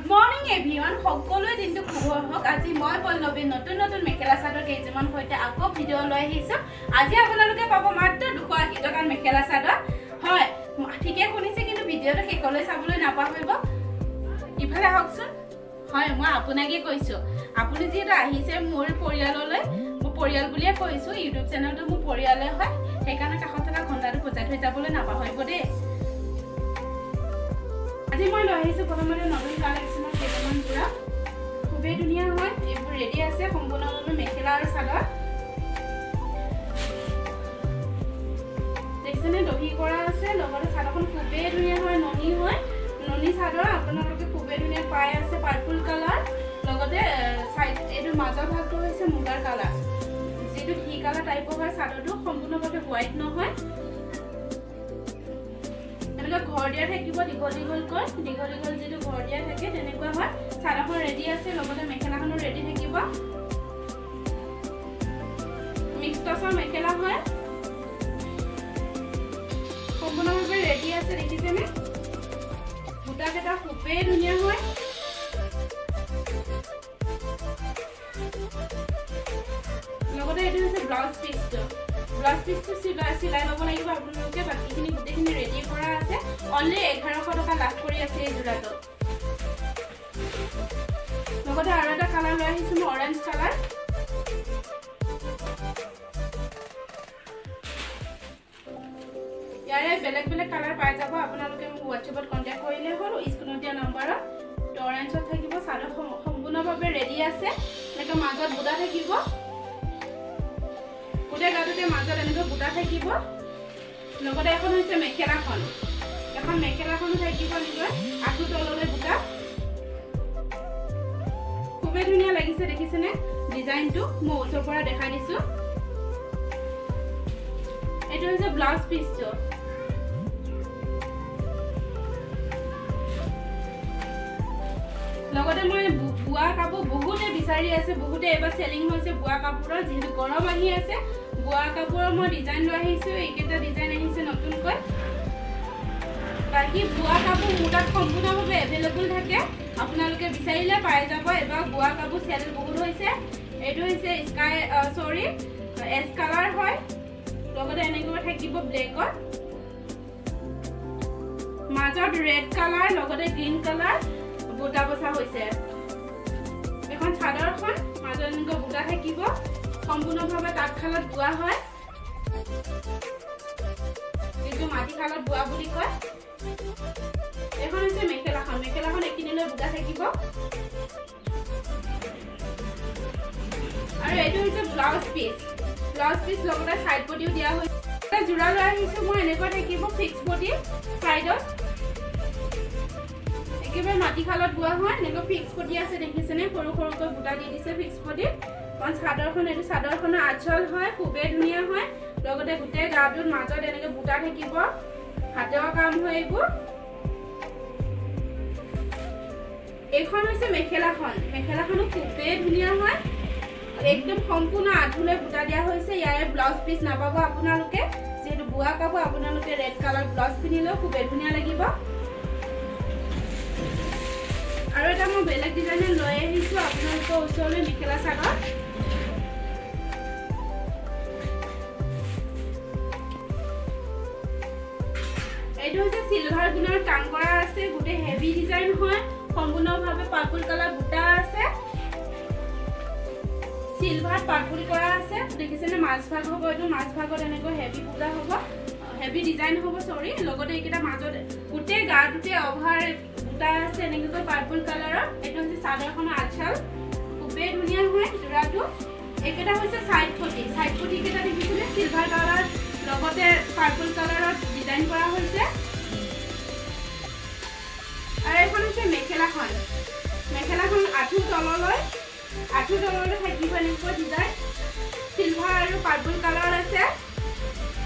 Good morning everyone, সকলোৰে দিনটো শুভ হওক। আজি মই পল্লৱী নতুন নতুন মেখেলা চাদৰ কেইযোৰমান সৈতে আকৌ ভিডিঅ' লৈ আহিছোঁ। আজি আপোনালোকে পাব মাত্ৰ 280 টকাৰ মেখেলা চাদৰ। হয়, ঠিকে শুনিছে, কিন্তু ভিডিঅ'টো শেষলৈ চাবলৈ নাপাহৰিব। ইফালে আহকচোন। হয়, মই আপোনাকে কৈছোঁ, আপুনি যিহেতু আহিছে মোৰ পৰিয়াললৈ, মোৰ পৰিয়াল বুলিয়ে কৈছোঁ, ইউটিউব চেনেলটো মোৰ পৰিয়ালে হয়, সেইকাৰণে কাষত থকা ঘণ্টাটো বজাই থৈ যাবলৈ নাপাহৰিব দেই। আজি মই লৈ আহিছোঁ প্ৰথমতে নতুন কালেকশ্যনৰ কেইটামান যোৰা, খুবেই ধুনীয়া হয়। এইবোৰ ৰেডি আছে সম্পূৰ্ণভাৱে মেখেলা আৰু চাদৰ। দেখিছেনে, দহি কৰা আছে, লগতে চাদৰখন খুবেই ধুনীয়া হয়, ননী হয়, ননী চাদৰ আপোনালোকে খুবেই ধুনীয়া পাই আছে। পাৰ্পল কালাৰ, লগতে চাইড এইটো মাজৰ ভাগটো হৈছে মুগাৰ কালাৰ, যিটো ঘি কালাৰ টাইপৰ হয়। চাদৰটো সম্পূৰ্ণভাৱে হোৱাইট নহয়, এনেকুৱা ঘৰ দিয়া থাকিব, দীঘল দীঘলকৈ, দীঘল দীঘল যিটো ঘৰ দিয়া থাকে তেনেকুৱা হয়। চাদৰখন ৰেডি আছে, লগতে মেখেলাখনো ৰেডি থাকিব। মিক্স টচৰ মেখেলা হয়, সম্পূৰ্ণভাৱে ৰেডি আছে। দেখিছেনে, বুটাকেইটা খুবেই ধুনীয়া হয়। লগতে এইটো হৈছে ব্লাউজ পিচটো। ব্লাউজ পিচটো চিলাই ল'ব লাগিব আপোনালোকে, বাকীখিনি গোটেইখিনি ৰেডি কৰা আছে। অনলি 1100 টকা লাভ কৰি আছে এই যোৰাটো। লগতে আৰু এটা কালাৰ লৈ আহিছোঁ মই, অৰেঞ্জ কালাৰ। ইয়াৰে বেলেগ বেলেগ কালাৰ পাই যাব আপোনালোকে, মোক হোৱাটছএপত কণ্টেক্ট কৰিলে হ'ল স্ক্ৰীণত দিয়া নম্বৰত। অৰেঞ্জত থাকিব, চাদৰ সম্পূৰ্ণভাৱে ৰেডি আছে। এনেকৈ মাজত বুটা থাকিব, গোটেই গাটোতে মাজত এনেকৈ বুটা থাকিব। লগতে এখন হৈছে মেখেলাখন, এখন মেখেলাখনো থাকিব এনেকৈ আঁঠু তললৈ বুটা। খুবেই ধুনীয়া লাগিছে, দেখিছেনে ডিজাইনটো, মই ওচৰৰ পৰা দেখাই দিছোঁ। এইটো হৈছে ব্লাউজ পিচটো। লগতে মই বোৱা কাপোৰ বহুতে বিচাৰি আছে, বহুতে এইবাৰ চেলিং হৈছে বোৱা কাপোৰৰ, যিহেতু গৰম আহি আছে। বোৱা কাপোৰৰ মই ডিজাইন লৈ আহিছোঁ, এইকেইটা ডিজাইন আহিছে নতুনকৈ। বাকী বোৱা কাপোৰ মোৰ তাত সম্পূৰ্ণভাৱে এভেইলেবল থাকে, আপোনালোকে বিচাৰিলে পাই যাব। এইবাৰ বোৱা কাপোৰ চেল বহুত হৈছে। এইটো হৈছে স্কাই, চৰি এছ কালাৰ হয়, লগতে এনেকৈ থাকিব ব্লেকত, মাজত ৰেড কালাৰ, লগতে গ্ৰীণ কালাৰ বুটা বচা হৈছে। এখন চাদৰখন মাজত এনেকৈ বুটা থাকিব, সম্পূৰ্ণভাৱে তাঁতশালত বোৱা হয়, যিটো মাটিশালত বোৱা বুলি কয়। এখন হৈছে মেখেলাখন, মেখেলাখন এইখিনিলৈ বুটা থাকিব। আৰু এইটো হৈছে ব্লাউজ পিচ, ব্লাউজ পিচ লগতে চাইড বডিও দিয়া হৈছে। যোৰা লৈ আহিছোঁ মই, এনেকুৱা থাকিব ফিক্স বডি, চাইডত একেবাৰে মাটিশালত বোৱা হয়। এনেকৈ ফিক্স বডি আছে, দেখিছেনে, সৰু সৰুকৈ বুটা দি দিছে ফিক্স বডি। কাৰণ চাদৰখন, এইটো চাদৰখনৰ আঁচল হয়, খুবেই ধুনীয়া হয়। লগতে গোটেই গাটোৰ মাজত এনেকৈ বুটা থাকিব, হাতৰ কাম হয় এইবোৰ। এইখন হৈছে মেখেলাখন, মেখেলাখনো খুবেই ধুনীয়া হয়, একদম সম্পূৰ্ণ আঁঠুলৈ বুটা দিয়া হৈছে। ইয়াৰে ব্লাউজ পিচ নাপাব আপোনালোকে, যিহেতু বোৱা কাপোৰ, আপোনালোকে ৰেড কালাৰ ব্লাউজ পিন্ধিলেও খুবেই ধুনীয়া লাগিব। আৰু এটা মই বেলেগ ডিজাইনৰ লৈ আহিছোঁ আপোনালোকৰ ওচৰলৈ মেখেলা চাদৰ। এইটো হৈছে চিলভাৰ গুণৰ কাম কৰা আছে, গোটেই হেভি ডিজাইন হয়, সম্পূৰ্ণভাৱে পাৰ্পল কালাৰ বুটা আছে, চিলভাৰ পাৰ্পল কৰা আছে। দেখিছেনে, মাজভাগ হ'ব এইটো, মাজভাগত এনেকৈ হেভি বুটা হ'ব, হেভি ডিজাইন হ'ব, চৰি। লগতে এইকেইটা মাজত গোটেই গাটোতে অভাৰ বুটা আছে এনেকৈ পাৰ্পল কালাৰৰ। এইটো হৈছে চাদৰখনৰ আঁচল, খুবেই ধুনীয়া হয় যোৰাটো। এইকেইটা হৈছে চাইড পটি, চাইড পটি কেইটা দেখিছেনে, চিলভাৰ কালাৰ লগতে পাৰ্পল কালাৰত ডিজাইন কৰা হৈছে। আৰু এইখন হৈছে মেখেলাখন, মেখেলাখন আঁঠু তললৈ, আঁঠু তললৈ থাকিব এনেকুৱা ডিজাইন, চিলভাৰ আৰু পাৰ্পল কালাৰ আছে।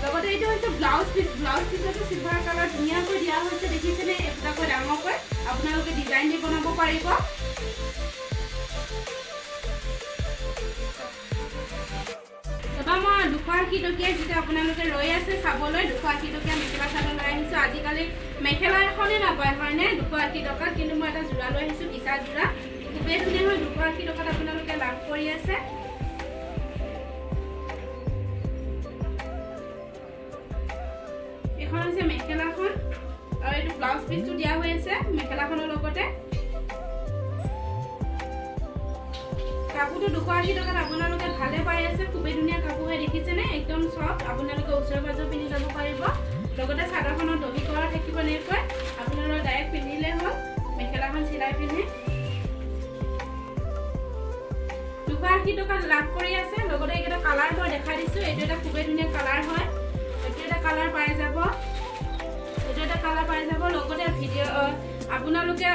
লগতে এইটো হৈছে ব্লাউজ পিচ, ব্লাউজ পিচতো চিলভাৰ কালাৰ ধুনীয়াকৈ দিয়া হৈছে, দেখিছেনে, একোটাকৈ ডাঙৰকৈ আপোনালোকে ডিজাইন দি বনাব পাৰিব। এবাৰ মই 280 টকীয়া, যিটো আপোনালোকে ৰৈ আছে চাবলৈ, 280 টকীয়া মেখেলা চাদৰ লৈ আহিছোঁ। আজিকালি মেখেলা এখনেই নাপায় হয়নে 280 টকাত, কিন্তু মই এটা যোৰা লৈ আহিছোঁ। নিচা যোৰা, খুবেই ধুনীয়া হয়। 280 টকাত আপোনালোকে লাভ কৰি আছে। এইখন হৈছে মেখেলাখন আৰু এইটো ব্লাউজ পিচটো দিয়া হৈ আছে মেখেলাখনৰ লগতে। কাপোৰটো 280 টকাত আপোনালোকে ভালে পাই আছে। খুবেই ধুনীয়া কাপোৰ হয়, দেখিছেনে? একদম চফ্ট, আপোনালোকে ওচৰে পাজৰে পিন্ধি যাব পাৰিব। লগতে চাদৰখনত দহি কৰা থাকিব এনেকৈ, আপোনালোকে ডাইৰেক্ট পিন্ধিলে হ'ল মেখেলাখন চিলাই পিন্ধি। 280 টকাত লাভ কৰি আছে। লগতে এইকেইটা কালাৰ মই দেখাই দিছোঁ। এইটো এটা খুবেই ধুনীয়া কালাৰ হয়, এইটো এটা কালাৰ পাই যাব, এইটো এটা কালাৰ পাই যাব। লগতে ভিডিঅ' আপোনালোকে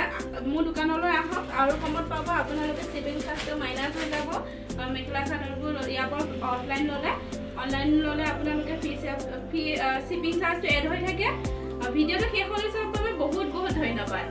মোৰ দোকানলৈ আহক আৰু কমত পাব। আপোনালোকে শ্বিপিং চাৰ্জটো মাইনাছ হৈ যাব। মেখেলা চাদৰবোৰ ইয়াৰ পৰা অফলাইন ল'লে, অনলাইন ল'লে আপোনালোকে ফি শ্বিপিং চাৰ্জটো এড হৈ থাকে। ভিডিঅ'টো শেষ হ'লে চব বাবে বহুত বহুত ধন্যবাদ।